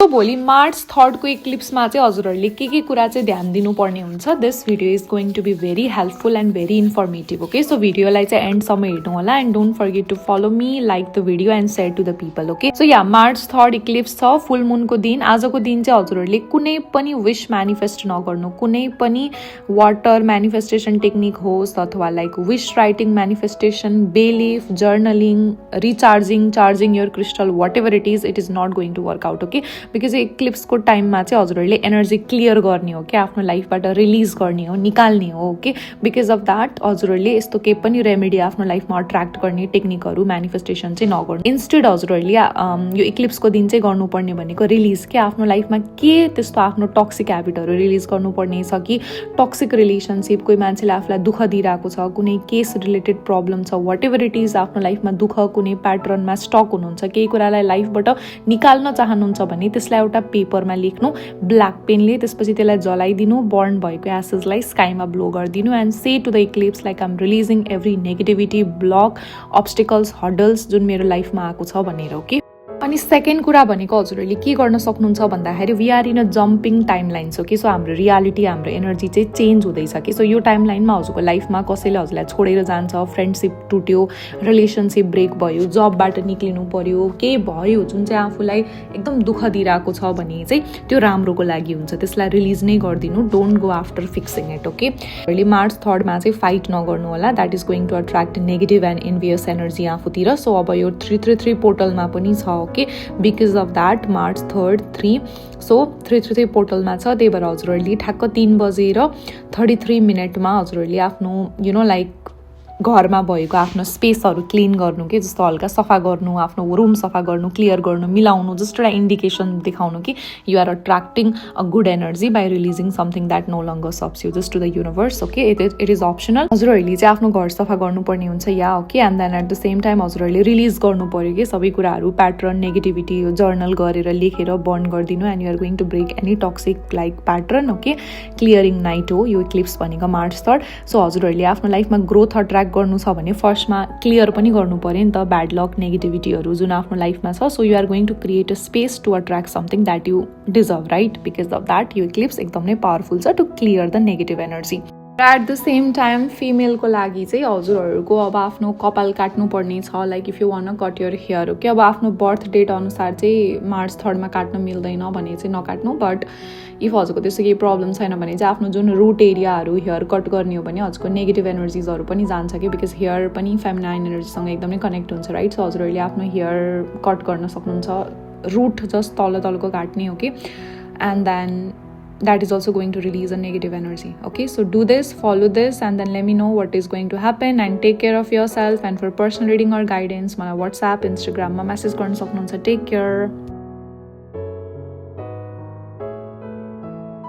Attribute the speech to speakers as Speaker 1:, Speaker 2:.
Speaker 1: भोलि मार्च 3 को इक्लिप्समा चाहिँ हजुरहरूले के कुरा चाहिँ ध्यान दिनुपर्ने हुन्छ. This video is going to be very helpful and very informative. Okay, so भिडियोलाई चाहिँ एन्डसम्म हेर्नु होला and don't forget to follow me, like the video and share to the people. Okay, so yeah March 3 eclipse छ, full मुनको दिन. आजको दिन चाहिँ हजुरहरूले कुनै पनि विश म्यानिफेस्ट नगर्नु. कुनै पनि वाटर म्यानिफेस्टेसन टेक्निक होस् अथवा like wish writing manifestation, belief, journaling, recharging, charging your crystal, whatever it is not going to work out. Okay, because इक्लिप्सको टाइममा चाहिँ हजुरहरूले एनर्जी क्लियर गर्ने हो क्या, आफ्नो लाइफबाट रिलिज गर्ने हो, निकाल्ने हो. ओके, बिकज अफ द्याट हजुरहरूले यस्तो केही पनि रेमेडी आफ्नो लाइफमा अट्र्याक्ट गर्ने टेक्निकहरू म्यानिफेस्टेसन चाहिँ नगर्नु. इन्स्टेड हजुरहरूले यो इक्लिप्सको दिन चाहिँ गर्नुपर्ने भनेको रिलिज क्या, आफ्नो लाइफमा के त्यस्तो आफ्नो टक्सिक ह्याबिटहरू रिलिज गर्नुपर्ने छ कि टक्सिक रिलेसनसिप, कोही मान्छेले आफूलाई दुःख दिइरहेको छ, कुनै केस रिलेटेड प्रब्लम छ, वाट एभर इट इज, आफ्नो लाइफमा दुःख कुनै प्याटर्नमा स्टक हुनुहुन्छ, केही कुरालाई लाइफबाट निकाल्न चाहनुहुन्छ भने त्यसलाई एउटा पेपरमा लेख्नु ब्ल्याक पेनले, त्यसपछि त्यसलाई जलाइदिनु, बर्न भएको एसेसलाई स्काईमा ब्लो गरिदिनु and say to the eclipse like I'm releasing every negativity, block, obstacles, hurdles जुन मेरो लाइफमा आएको छ भनेर. ओके, अनि सेकेन्ड कुरा भनेको हजुरहरूले के गर्न सक्नुहुन्छ भन्दाखेरि we are in a jumping timeline. So कि सो हाम्रो रियालिटी, हाम्रो एनर्जी चाहिँ चेन्ज हुँदैछ कि. सो यो टाइम लाइनमा हजुरको लाइफमा कसैले हजुरलाई छोडेर जान्छ, फ्रेन्डसिप टुट्यो, रिलेसनसिप ब्रेक भयो, जबबाट निक्लिनु पर्यो, केही भयो जुन चाहिँ आफूलाई एकदम दुःख दिइरहेको छ भने चाहिँ त्यो राम्रोको लागि हुन्छ, त्यसलाई रिलिज नै गरिदिनु. Don't go after fixing it. Okay, अहिले मार्च 3 मा चाहिँ फाइट नगर्नु होला, that is going to attract negative and envious energy आफूतिर. सो अब यो 333 पोर्टलमा पनि छ. Okay, because of that March 3 3 so 333 पोर्टलमा छ. त्यही भएर हजुरहरूले ठ्याक्क 3:33 हजुरहरूले आफ्नो लाइक घरमा भएको आफ्नो स्पेसहरू क्लिन गर्नु के, जस्तो हल्का सफा गर्नु, आफ्नो रुम सफा गर्नु, क्लियर गर्नु, मिलाउनु, जस्ट एउटा इन्डिकेसन देखाउनु कि you are attracting a good energy by releasing something that no longer serves you just to the universe. Okay, it is optional. हजुरहरूले चाहिँ आफ्नो घर सफा गर्नुपर्ने हुन्छ या. Okay, and then at the same time हजुरहरूले रिलिज गर्नु पऱ्यो कि सबै कुराहरू, प्याटर्न, नेगेटिभिटी, जर्नल गरेर लेखेर बर्न गरिदिनु and you are going to break any toxic like pattern. Okay, clearing night हो यो इक्लिप्स भनेको मार्च 3. सो हजुरहरूले आफ्नो लाइफमा ग्रोथ अट्र्याक्ट गर्नु छ भने फर्स्टमा क्लियर पनि गर्नु पर्यो नि त ब्याड लक, नेगेटिभिटीहरू जुन आफ्नो लाइफमा छ. So you are going to create a space to attract something that you deserve, right? Because of that यो इक्लिप्स एकदम नै पावरफुल छ to clear the negative energy. At the same time फिमेलको लागि चाहिँ हजुरहरूको अब आफ्नो कपाल काट्नुपर्ने छ. Like if you want cut your hair. Okay, अब आफ्नो बर्थ डेट अनुसार चाहिँ मार्च 3 मा काट्न मिल्दैन भने चाहिँ नकाट्नु. बट इफ हजुरको त्यस्तो केही प्रब्लम छैन भने चाहिँ आफ्नो जुन रुट एरियाहरू हेयर कट गर्ने हो भने हजुरको नेगेटिभ एनर्जिजहरू पनि जान्छ कि, बिकज हेयर पनि फेमिनाइन एनर्जीसँग एकदमै कनेक्ट हुन्छ, राइट? सो हजुरहरूले आफ्नो हेयर कट गर्न सक्नुहुन्छ, रुट जस्ट तलको काट्ने. Okay, and then that is also going to release a negative energy. Okay, so do this, follow this, and then let me know what is going to happen and take care of yourself. And for personal reading or guidance, my WhatsApp, Instagram ma message garna sakनुहुन्छ. Take care.